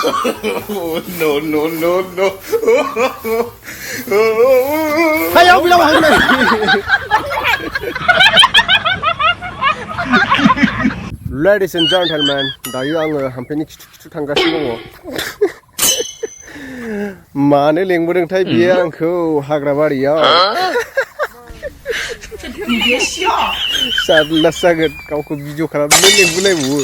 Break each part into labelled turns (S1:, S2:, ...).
S1: No, no, no, no.
S2: Hayaw bilang ako na. Ladies and gentlemen, dayo ang hampeni kitu थांगासिनो दङ. मानो लेंबोदोंथाय बियो आंखौ हाग्राबारियाव? सारलास जागोन गावखौ भिडिअ खालामनो लेंबोलायबावो.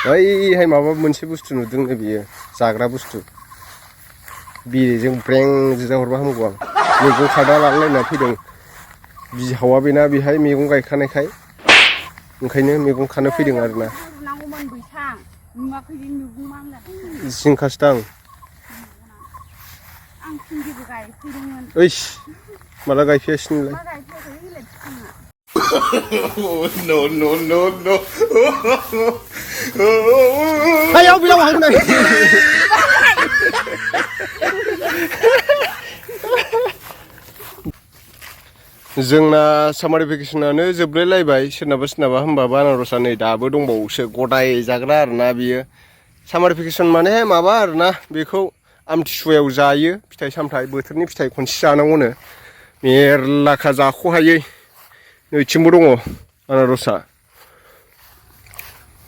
S2: ओइहाय माबा मोनसे बुस्थु नुदोंनो बियो जाग्रा बुस्थु. बिजों ब्रें जुजा हरबा हामगौ आं. मैगं खादा लांलायना फैदों. बिहावा बेना बेहाय मैगं गायखानायखाय ओंखायनो मैगं खानो फैदों आरोना. जिंखासो दां. ओइस माला गायफैयासैनोलाय.
S1: No, no, no, no.
S2: Hayaw bilang ako na. जोंना सामार भेकेसनानो जोबलायलायबाय सोरनाबा होमबाबो आनारसा नै दाबो दंबावोसो गदाय जाग्रा आरोना बियो. सामार भेकेसन माने माबा आरोना बेखौ आमथिसुवायाव जायो फिथाइ सामथाइ बोथोरनि फिथाइ खनसे जानांगौनो. मेरलाखा जाख'हायै नैथिंबो दङ आनारसा.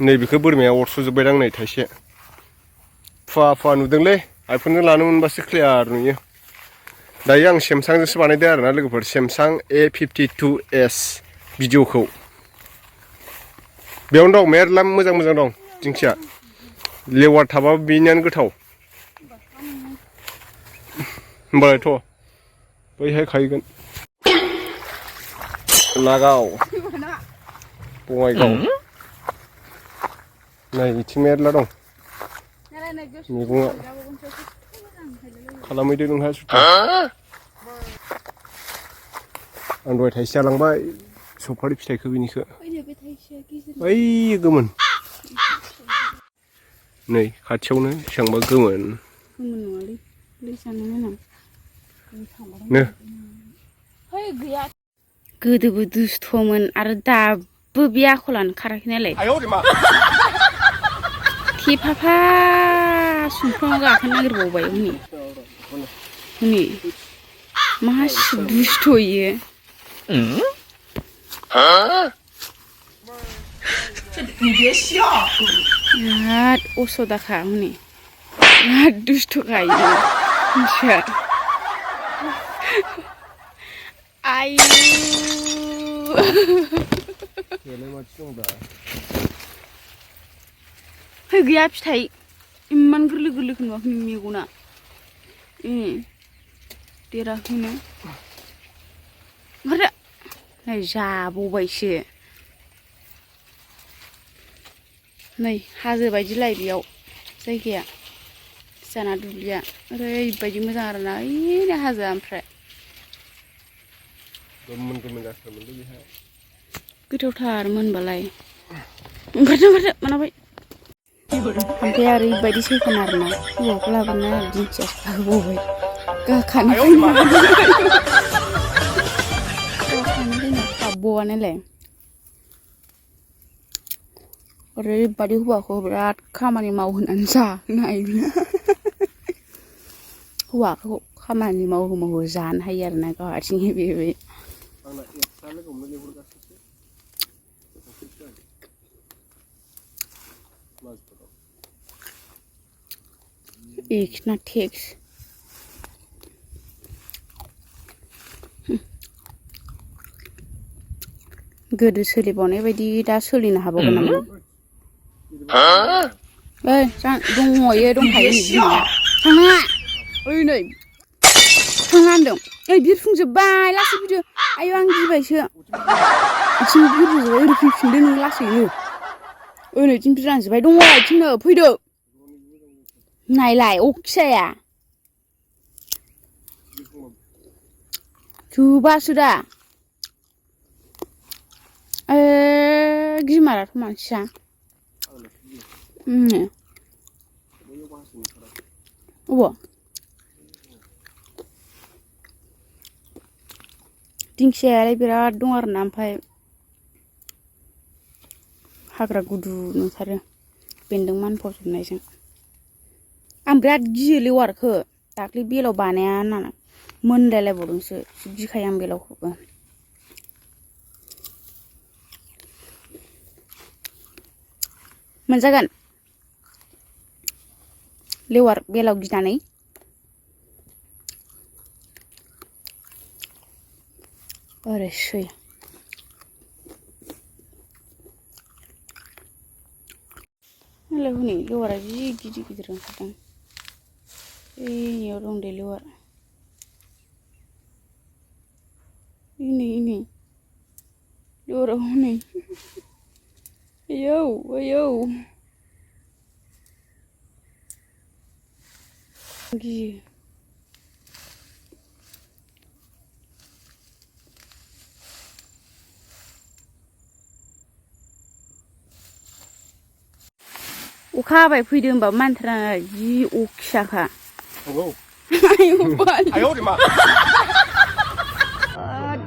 S2: नैबेखौ बोरमाया अरस'जोब्बायदां नै थाइसे. फुवा नुदोंलै आइफनजों लानो मोनबासो क्लियार नुयो. दायो आं सेमसांजोंसो बानायदों आरोना लोगोफोर सेमसां A52s भिडिअखौ. बेयावनो दं मेरला मोजां दं दिंखिया. लेवार थाबाबो बेनियानो गोथाव. होमबालायथ' बैहाय खाहैगोन. नागाव बङाइगाव नै बिथिं मेरला दं मैगङा. खालामहैदो नोंहा सुथा. आं दहाय थाइसे जालांबाय सफारि फिथाइखौ बिनिखौ. ओइ गोमोन नै खाथियावनो बेसेबांबा गोमोन. नो
S3: गोदोबो दुस्थ'मोन आरो दाबो बे आखलानो खाराखै नालाय. थेफाफा सुमफ्रामाव गाखोनो नागिरबावबाय हनै मासि दुस्थ'यो. बिराद असदाखा हनै बिराद दुस्थ'खायो मिथिया. आयु है गैया फिथाइ इमान गोरलै नुवाखै मेगना. देराखैनो ओमफ्राय नै जाबावबायसो. नै हाजो बायदिलाय बेयाव जायगाया जाना दुब्लिया ओरैबायदि मोजां आरोना ओइनो हाजोआ. ओमफ्राय गोथावथार मोनबालाय ओंखारदो मोनाबाय. ओमफ्राय ओरैबायदि सैखान आरोना हौवाखौ लाबोना दिंखियासो खाहोबावबाय गाखानो फैना खाबबावानालाय. ओरैबायदि हौवाखौ बिराद खामानि मावहोनानै जाहोनो हायो. हौवाखौ खामानि मावहो जानो हायो आरोना गाव हारसिङै बे. इखना टेक्स गोदो सोलिबावनाय बायदि दा सोलिनो हाबावगोन नामा? ओइ दंखायो थाङा. ओइ नै थाङा होनदों. ओइ बिरफुंजोब्बाय लासै फैदो. आयौ आं गिबायसो. बिथिं बिरफुंजोब्बाय ओरै फैफिनदो नों लासैनो. ओरै बिथिं बिरलांजोब्बाय दङ बिथिंनो फैदो. नायलाय अखिजाया जोबासो दा. गिमाराथ' मानसिया. अबाव दिंखियालाय बिराद दं आरोना. ओमफ्राय हाग्रा गुदु नुथारो बेन्दों मानफबजोबनायजों आं बिराद गियो लेवारखौ दाख्लै बेलाव बानाया होननानै मोनलायलायबावदोंसो गिखायो आं बेलावखौबो मोनजागोन लेवार बेलाव गिनानै ओरैसै मालाय हनै लेवारा जि गिदिर गिदिर ओंखारदों ओइनियाव दं दे लेवार इनै लेवारा हनै आयौ आयौ गियो अखा हाबाय फैदो होनबा मानथारा जि अखियाखा आयौ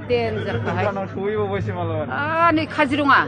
S3: देन्जारखाहाय नै काजिरङा